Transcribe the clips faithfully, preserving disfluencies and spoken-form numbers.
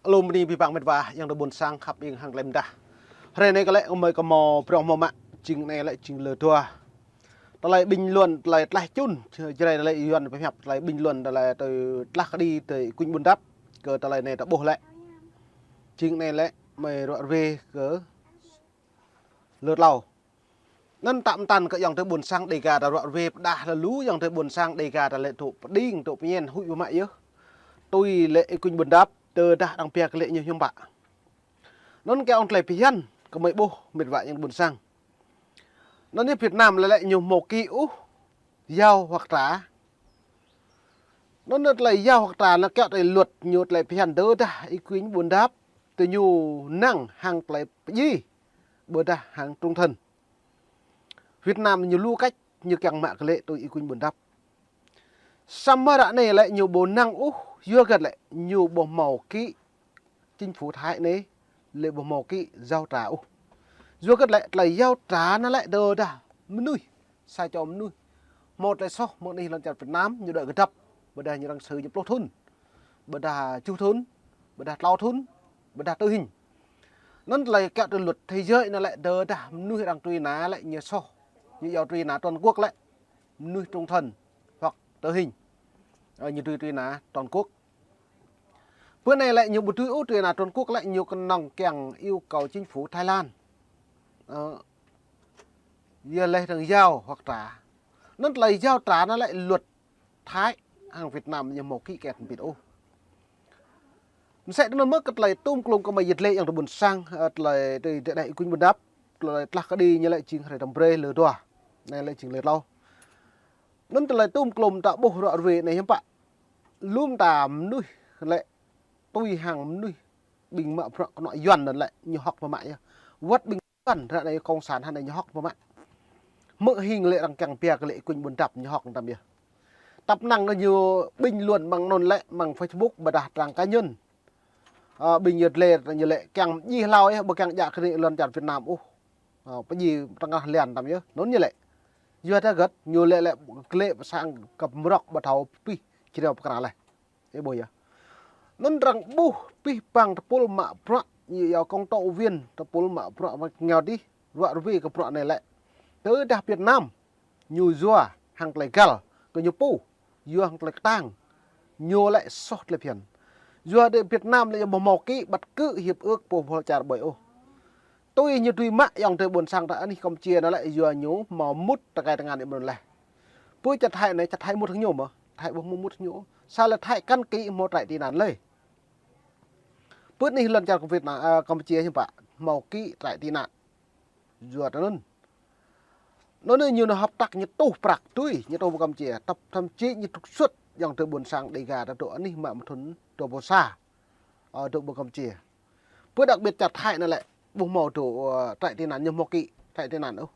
Alum ni pi păng met wa, ayŏng adơi ƀuôn sang khăp ing hăng klem dah. Hrơi anai kơ lĕ mơi kơ mâo prong mâo mă, jing anai lĕ jing lơ dua. Tơlơi bình luận, tơlơi tlaih čun, Jrai tơlơi Yuan pơhiăp tơlơi bình luận, tơlơi tơ tlaih kơđi tơ Y Quynh Bundap, kơ tơlơi anai ta ƀuh lĕ. Jing anai lĕ mơi ruă rơwe kơ lơ tlâo. Anŭn tơm tăn kơ ayŏng adơi ƀuôn sang Dêga ta ruă rơwe pơdah lalu ayŏng adơi ƀuôn sang Dêga ta lĕ tŭ pơđing, tŭ pơñen, huĭ pơmă yơh. Tui lĕ Y Quynh Bundap, tơdah đang pia kơ lĕ ñu hiư̆m pă. Anŭn kơ ong tơlơi phiăn, kơ mơi ƀuh, met wa ayŏng adơi ƀuôn sang. Anŭn ñu Việt Nam lĕ lĕ ñu hmâo kĭ ôh, yao hoặc trả. Anŭn ñu tơlơi yao hoặc trả anŭn kơ tơlơi luật ñu tơlơi phiăn tơdah Y Quynh Bundap, tơ ñu năng hăng tơlơi pơdjai, ƀôdah hăng trung thân. Việt Nam ñu lu cách, ñu kiăng mă kơ lĕ tui Y Quynh Bundap. Samơ̆ ră anai lĕ ñu ƀu năng ôh, yua hơget lĕ ñu ƀu hmâo kĭ chính phủ Thái anai, lĕ ƀu hmâo kĭ yao trả ôh. Yua hơget lĕ tơlơi yao trả anŭn lĕ tơdah mơnuih, sa čô mơnuih hmâo tơlơi soh mơ̆ng anih lŏn čar Việt Nam, ñu đuaĭ kơdŏp, ƀôdah ñu arăng sư̆ ñu pluh thŭn, ƀôdah tơjuh thŭn, ƀôdah tlâo thŭn, ƀôdah tử hình. Anŭn tơlơi kơ tơlơi luật thế giới anŭn lĕ tơdah mơnuih arăng truy nã lĕ ñu soh, ñu yua truy nã toàn quốc lĕ mơnuih trung thân hoặc tử hình. Ơ, ñu truy truy nã toàn quốc. Bơ anai lĕ ñu ƀu truy ôh truy nã toàn quốc lĕ ñu kơnơ̆ng kiăng yêu cầu chính phủ Thái Lan. Ơ, yua lĕ arăng yao hoặc trả. Anŭn tơlơi yao trả anŭn lĕ luật Thái hăng Việt Nam ñu hmâo kĭ kĕt ƀĭt ôh. Mơsĕ tơnŭn mơ̆ kơ tơlơi tŭm klŭm kơ mơi yơh lĕ ayŏng adơi ƀuôn sang, ơ, tơlơi tơ tơdah Y Quynh Bundap, tơlơi tlaih kơđi ñu lĕ jing hrơi tơm brơi lơ dua. Anai lĕ jing lơ tlâo. Anŭn tơlơi tŭm klŭm ta ƀuh ruă rơwe anai hiư̆m pă. Lŏm ta mơnuih lĕ tui hăng mơnuih ƀing mă bruă kơnŏ Yuan anŭn lĕ ñu hŏk pơmă yơh. Wơ̆t ƀing Yuan ră anai cộng sản hă anai ñu hŏk pơmă. Mơ̆ hing lĕ arăng kiăng pia kơ lĕ Y Quynh Bundap ñu hŏk tăm yơh. Tăp năng ñu bình luận mơ̆ng anŭn lĕ mơ̆ng Facebook ƀôdah trang cá nhân. Ơ, ƀing yơh lĕ ñu lĕ kiăng pơdjai hlâo yơh, ƀu kiăng djă kơ anai lŏn čar Việt Nam ôh. Ơ, pơdjai tơngah lian tăm yơh, anŭn ñu lĕ. Yua hơget ñu lĕ lĕ kơ lĕ pơsang kơ mrŏk ƀu thâo pih čreo pơkra leh. Ơ ƀuh yơh. Anŭn arăng ƀuh pih păng tơpul mă bruă, ñu yua công tố viên, tơpul mă bruă mă ngeo dih, ruă rơwe kơ bruă anai lĕ. Tơdah Việt Nam ñu yua hăng tơlơi găl kơ ñu pô, yua hăng tơlơi kơtang, ñu lĕ soh tơlơi phiăn. Yua đe Việt Nam lĕ ñu ƀu hmâo kĭ bất cứ hiệp ước pô pô čar ƀơi ôh. Tui ñu tui mă ayŏng adơi ƀuôn sang ta anih Campuchia anŭn lĕ yua ñu hmâo mŭt tơkai tơngan ñu ƀơ̆n leh. Pơ čar Thái anai, čar Thái mŭt hăng ñu mơ̆, Thái ƀu hmâo mŭt hăng ñu. Sa lĕ Thái kăn kĭ hmâo trại tị nạn lĕ. Pơ anih lŏn čar Việt Nam, ơ, Campuchia hiư̆m pă, hmâo kĭ trại tị nạn. Yua tơ anŭn. Anŭn ñu nao hợp tác ñu tuh prăk tui, ñu tuh ƀơi Campuchia, tăp thậm chí ñu trục xuất ayŏng adơi ƀuôn sang Dêga ta dŏ anih mă mơthŭn dua pluh sa. Ơ, dŏ ƀơi Campuchia. Pơ đặc biệt čar Thái anŭn lĕ, ƀu hmâo dŏ, ơ, trại tị nạn ñu hmâo kĭ, trại tị nạn ôh.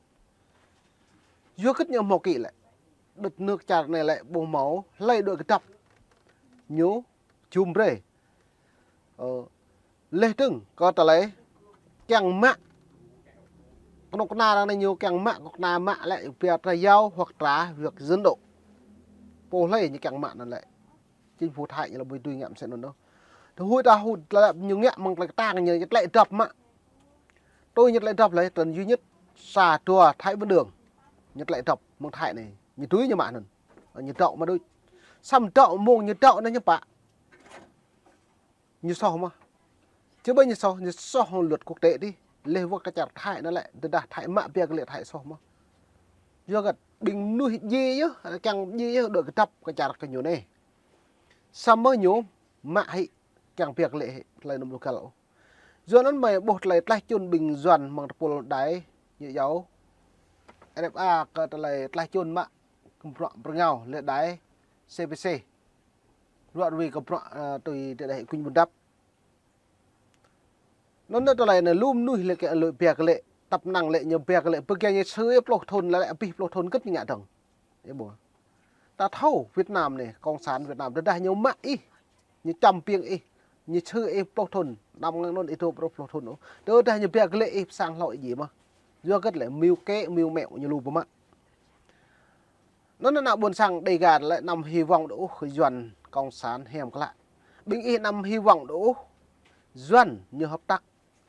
Yua hơget ñu hmâo kĭ lĕ. Đất nước čar anai lĕ ƀu hmâo hlơi đuaĭ kơdŏp. Ñu jum brơi. Ơ, leh dơ̆ng kơ tơlơi kiăng mă. Kơnuk kơna arăng anai ñu kiăng mă, kơnuk kơna mă lĕ pia tơlơi yao hoặc trả việc dẫn độ. Pô hlơi ñu kiăng mă anŭn lĕ. Chính phủ Thái ñu lĕ ƀu dưi ngă mơsĕ anŭn ôh. Tơhuĭ ta huĭ tơlơi ñu ngă mơ̆ng tơlơi kơtang ñu, ñu tơlơi dŏp mă. Tui ñu tơlơi dŏp lĕ, trần duy nhất sa dua Thái Văn Đường. Ñu tơlơi dŏp mơ̆ng Thái anai. Ñu dưi ñu mă anŭn. Ñu dŏ mă đôč. Samơ̆ dŏ mơ̆ng ñu dŏ anai ñu pă. Ñu soh mơ̆. Či ƀơi ñu soh, ñu soh hăng luật quốc tế dih. Leh wơ̆t kơ čar Thái anŭn lĕ, tơdah Thái mă pia kơ lĕ Thái soh mơ̆. Yua hơget ƀing mơnuih djai yơh, kiăng djai yơh, đuaĭ kơdŏp kơ čar kơ ñu anai. Samơ̆ ñu mă hĭ, kiăng pia kơ lĕ hĭ, tơlơi anŭn ƀu găl ôh. Yua anŭn mơi ƀuh tơlơi tlaih čun ƀing Yuan mơ̆ng tơpul đài, ñu yua R F A kơ tơlơi tlaih čun mă kơ bruă pơrơngao lĕ đài C B C. Ruă rơwe kơ bruă, ơ, tui tơdah Y Quynh Bundap. Anŭn tơlơi anai lŏm mơnuih lĕ kơ lŏm pia kơ lĕ, tăp năng lĕ ñu pia kơ lĕ, pơkă ñu sư̆ pluh thŭn lĕ, lĕ abih pluh thŭn hơget ñu ngă dơ̆ng. Ơ ƀuh. Ta thâo Việt Nam anai, cộng sản Việt Nam, tơdah ñu mă ih, ñu čăm piêng ih, ñu sư̆ ih pluh thŭn, năm ngăn anŭn ih dŏ pluh thŭn ôh. Tơdah ñu pia kơ lĕ ih pơsang hlâo ih djai mơ̆. Yua hơget lĕ mưu kế, mưu mẹo ñu lu pơmă. Anŭn ană ƀuôn sang Dêga lĕ anăm hy vọng đôč ôh kơ Yuan cộng sản hiam klă. Ƀing ih anăm hy vọng đôč ôh. Yuan ñu hợp tác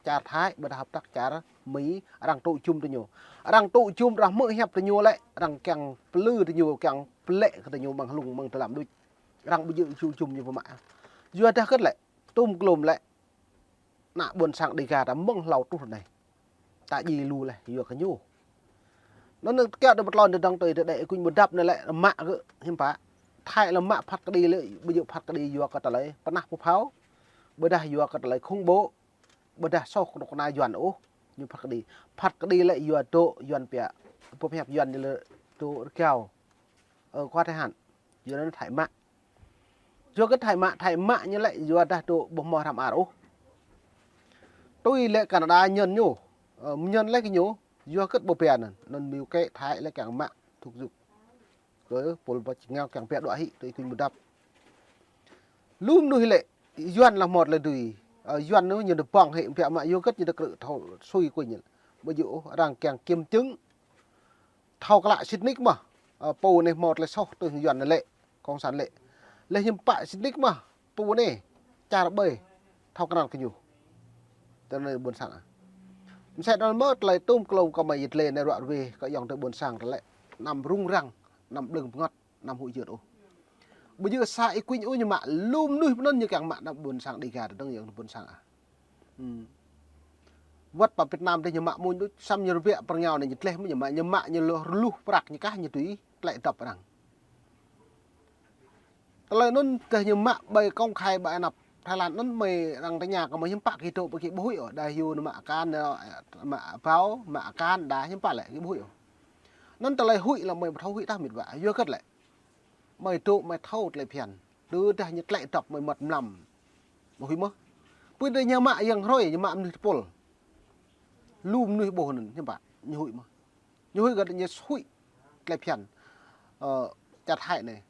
čar Thái, ƀôdah hợp tác čar Mi, arăng tŭ jum tơ ñu. Arăng tŭ jum arăng hmư̆ hiăp tơ ñu lĕ, arăng kiăng plư tơ ñu, kiăng plĕ kơ tơ ñu mơ̆ng hlung mơ̆ng tơlam đôč. Arăng ƀu djơ̆ tŭ jum ñu pơmă. Yua dah hơget lĕ, tôm klôm lĕ, ană ƀôn sang Đêga ta mơ̆ng hlâo truh anai. Ta djai lu laih, yua kơ ñu. Anŭn kiăo tơ pơtlon tơdang tui tơdơi ih kuñ ƀu dăp anai lĕ mă gơ̆ hiư̆m pă. Thái lĕ mă phat kơđi lĕ, ƀu djơ̆ phat kơđi yua kơ tơlơi pơnah pơphao. Ƀôdah yua kơ tơlơi khủng bố. Ƀôdah soh kơnuk kơna Yuan ôh, ñu phat kơđi. Phat kơđi lĕ yua dŏ Yuan pia. Pơhiăp Yuan ñu lĕ dŏ rơgao. Ơ, khua Thái Hán. Yua anŭn Thái mă. Yua kơ Thái mă, Thái mă ñu lĕ yua dah dŏ ƀu hmâo hrăm ar ôh. Tui lĕ Canada ñen ñu. Ơ, ñen lĕ kơ ñu. Yua kơ ƀu pia anŭn. Anŭn miu kĕ Thái lĕ kiăng mă thŭk yŭk. Kơ pôl ƀă čơngao kiăng pia đuaĭ hĭ, tui kuñ ƀu dăp. Lu mơnuih lĕ, Yuan lĕ hmâo tơlơi dưi. Ơ, Yuan ñu ñu tơƀơ̆ng hĭ, pia mă yua kơ ñu tơkrư̆ thâo sui kuñ. Ƀu djơ̆ ôh, arăng kiăng kiểm chứng. Thâo klă sĭt nik mơ̆. Ơ, pô anai hmâo tơlơi soh tui Yuan lĕ, cộng sản lĕ. Lĕ hiư̆m pă sĭt nik mơ̆, pô anai, čar ƀơi, thâo krăn kơ ñu. Tơ anai ƀôn sang ah. Mơsĕ anŭn mơ̆ tơlơi tôm klôm kơ mơi yit lĕ anai ruă ruê, kơ ayŏng adơi ƀôn sang tơlơi. Anăm rŭng răng, anăm blơ̆ng pơngăt. Anăm huĭ jơt ôh. Ƀu djơ̆ sa ih kuñ ôh ñu mă, lu mơnuih pơ anŭn ñu kiăng mă ană ƀôn sang Đêga tơdang ayŏng ƀôn sang ah. Hmm. Wơ̆t pơ Việt Nam dih ñu mă mơ̆n đôč, samơ̆ ñu rơbêh pơrơngao anai ñu tleh mơ̆n ñu mă, ñu mă ñu lu rơluh prăk ñu kah ñu tui tlĕ dŏp arăng. Tơlơi anŭn tơdah ñu mă ƀơi công khai ƀơi anăp Thái Lan anŭn mơi arăng tơña kơ mơi hiư̆m pă kơ dŏ ƀơi kơ ƀu huĭ ôh, đa yua ñu mă akan, mă ƀâo, mă akan, đa hiư̆m pă lĕ kơ ƀu huĭ ôh. Anŭn tơlơi huĭ lĕ mơi ƀu thâo huĭ tah met wa, yua hơget lĕ. Mơi dŏ, mơi thâo tơlơi phiăn. Tơdah ñu tlĕ dŏp mơi mơ̆t mlam. Mơi huĭ mơ̆. Pui tơ ñu mă yang hrơi, ñu mă mơnuih tơpul. Lu mơnuih ƀuh anŭn, hiư̆m pă, ñu huĭ mơ̆. Ñu huĭ gơ̆ ñu huĭ tơlơi phiăn. Ơ, čar Thái anai.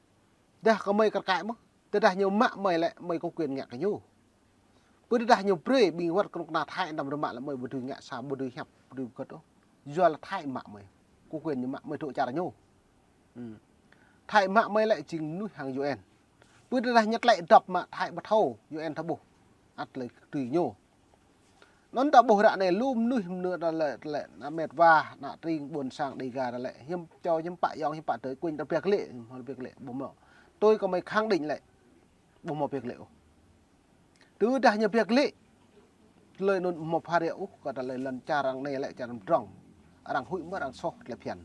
Dah kơ mơi kar kaĭ mơ̆. Tơdah ñu mă mơi lĕ, mơi có quyền ngă kơ ñu. Pui tơdah ñu brơi ƀing wơ̆t kơnuk kơna Thái anăm rơmă lĕ mơi ƀu dưi ngă sa, ƀu dưi hiăp, ƀu dưi bơgơ̆t ôh. Yua lĕ Thái mă mơi. Có quyền ñu mă mơi dŏ čar ñu. Hmm. Thái mă mơi lĕ jing mơnuih hăng U N. Pui tơdah ñu tlĕ dŏp mă Thái ƀu thâo, U N thâo ƀuh. Ăt tơlơi tui ñu. Anŭn ta ƀuh ră anai lu mơnuih mơnuih ta lĕ, ta lĕ, ană met wa, ană tring ƀôn sang Đêga ta lĕ. Hiư̆m čô hiư̆m pă ayŏng hiư̆m pă adơi kuñ ta pia klĕ, hiư̆m pia klĕ, ƀu hmâo. Tui kơ mơi khẳng định lĕ. Ƀu hmâo pia klĕ ôh. Tơdah ñu pia klĕ. Tơlơi anŭn ƀu hmâo phara ôh, kơ tơlơi lŏn čar arăng anai lĕ čar drŏng. Arăng huĭ mơ̆ arăng soh tơlơi phiăn.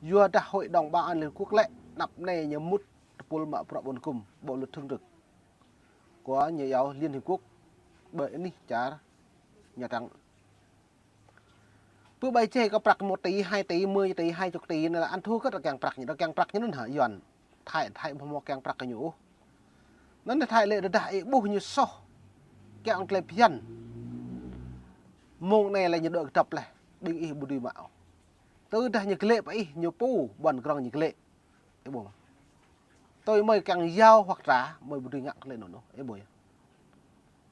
Yua dah Hội đồng Bảo an Liên Hợp Quốc lĕ, anăp anai ñu mŭt tơpul mă bruă ƀôn kŭm, bộ luật thường trực. Của ñu yua Liên Hiệp Quốc, ƀơi anih čar Nha Trang. Pơ ƀai čeh kơ prăk một tỷ, hai tỷ, mười tỷ, hai chục tỷ anai lĕ ăn thua kơ rơkeng prăk ñu, rơkeng prăk ñu anŭn hă, Yuan. Thái, Thái ƀu hmâo rơkeng prăk kơ ñu ôh. Anŭn Thái lĕ tơdah ih ƀuh ñu soh. Kiăng tơlơi phiăn. Mơ̆ng anai lĕ ñu dŏ kơdŏp laih. Ƀing ih ƀu dưi mă ôh. Tơdah ñu klĕ pơ ih, ñu pô, ƀuăn krŏng ñu klĕ. Ih ƀuh mơ̆. Tui mơi kiăng yua hoặc trả, mơi ƀu dưi ngă kơ tơlơi anŭn ôh. Ih ƀuh yơh.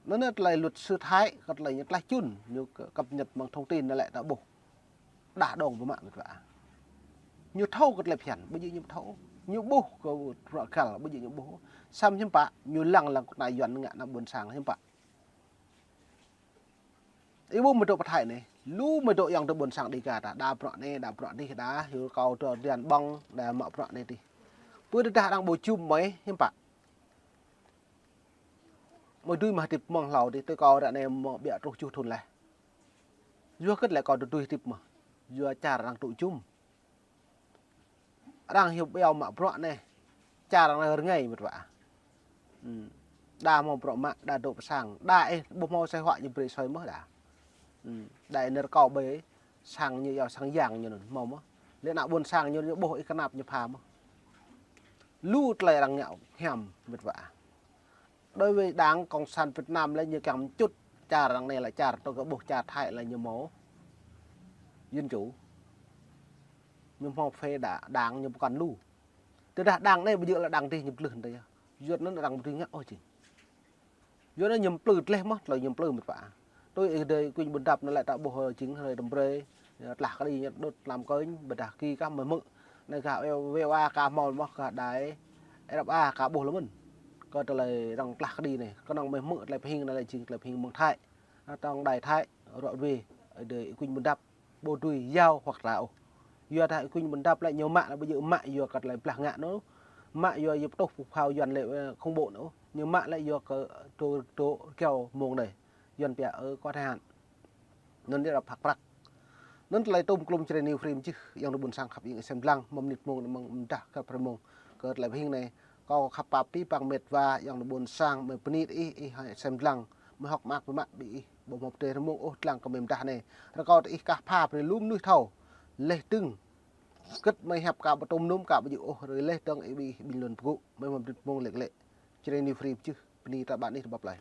Anŭn anai tơlơi luật sư Thái, kơ tơlơi ñu tlaih čun, ñu kơ cập nhật mơ̆ng thông tin anai lĕ ta ƀuh. Đa đong pơmă met wa. Ñu thâo kơ tơlơi phiăn, ƀu djơ̆ ñu thâo. Ñu ƀuh kơ bruă găl, ƀu djơ̆ ñu ƀuh. Samơ̆ hiư̆m pă, ñu lăng lăng kơ ană Yuan ngă ană ƀôn sang hiư̆m pă. Ih ƀuh mơi dŏ pơ Thái anai, lu mơi dŏ ayŏng adơi ƀôn sang Đêga ta, đa bruă anai, đa bruă adih, đa, yua kâo dŏ Điện Biên, đa mă bruă anai adih. Pui tơdah arăng ƀu jum mơi, hiư̆m pă. Mơi dưi mă hơdip mơ̆ng hlâo adih, tui kâo ră anai mơ̆ ƀiă truh tơjuh thun laih. Yua hơget lĕ kâo dưi hơdip mơ̆. Yua čar arăng tŭ jum. Arăng hiư̆m iâu mă bruă anai. Čar arăng rơngai met wa. Hmm. Đa hmâo bruă mă, đa dŏ pơ sang. Đa ih ƀu hmâo sơi huă ñu brơi sơi mơ̆ đa. Hmm. Đa ih nơ̆r kâo ƀơi sang ñu iâu sang yang ñu anŭn hmâo mơ̆. Lĕ ană ƀôn sang ñu, ñu ƀuh ih kơnap ñu pha mơ̆. Lu tơlơi arăng ngă hiam met wa. Đối với Đảng Cộng sản Việt Nam lĕ ñu kiăng mčŭt čar arăng anai lĕ čar, tui kơ ƀuh čar Thái lĕ ñu hmâo dân chủ. Ñu hmâo phê đa-, đảng ñu pơkŏn lu. Tơdah đảng anai ƀu djơ̆ lĕ đảng adih ñu plư tơ yơh. Yua anŭn arăng ƀu dưi ngă ôh jing. Yua anŭn ñu plư tlaih mơ̆, tơlơi ñu plư met wa. Tui ih adơi kuñ ƀôn dăp anai lĕ ta ƀuh jing hrơi tơm brơi, tlah kơđi ñu đŭt lăm kơnh, ƀôdah ki kah mơ̆ hmư̆. Anai kah V O A kah hmâo mơ̆ kah đài R F A kah ƀuh lơ mơ̆n. Kơ tơlơi rŏng plah kơđi anai, kơnơ̆ng mơ̆ hmư̆ tơlơi pơhing anai lĕ jing tơlơi pơhing mơ̆ng Thái. Anai tơ̆ng đài Thái, rŏ ruai, ơ, đơi ih kuñ ƀu đăp, ƀu dưi yua hoặc là ôh. Yua dah ih kuñ ƀu đăp lĕ ñu mă lĕ ƀu djơ̆ mă yua kơ tơlơi plah ngă anŭn. Mă yua yua pơtuh phung phao Yuan lĕ, ơ, khủng bố anŭn. Ñu mă lĕ yua kơ tơ, tơ, kiao mơ̆ng anai. Yuan pia, ơ, có thời hạn. Anŭn yơh rap hăk prăk. Anŭn tơlơi tŭm klum Jrai New Free mơjưh, ayŏng adơi ƀôn sang khăp ing sem lăng, mơ̆ng mơnit mơ̆ng, mơ̆ng mơdah kơ prơmơ̆ng. Kơ tơlơi pơhing anai, kâo khăp pap abih bang met wa, ayŏng adơi ƀôn sang, mơ̆ bơni ih, ih hăng sem lăng, mơ̆ hŏk mơak pơmă ƀing ih, ƀu hmâo pơdơi rơmung ôh, lăng kơ mơ̆ mơdah anai. Rơkâo tơ ih kah pha brơi lu mơnuih thâo, laih dơ̆ng, kơt mơ̆ hiăp kâo ƀu tŭm num kâo ƀu djơ̆ ôh, rơi laih dơ̆ng ih ƀing ih bình luận pơgŭ, mơ̆ hmâo mơnit mơ̆ng lĕ lĕ. Jrai New Free mơjưh, bơni ta ƀan ih tơbăp lai.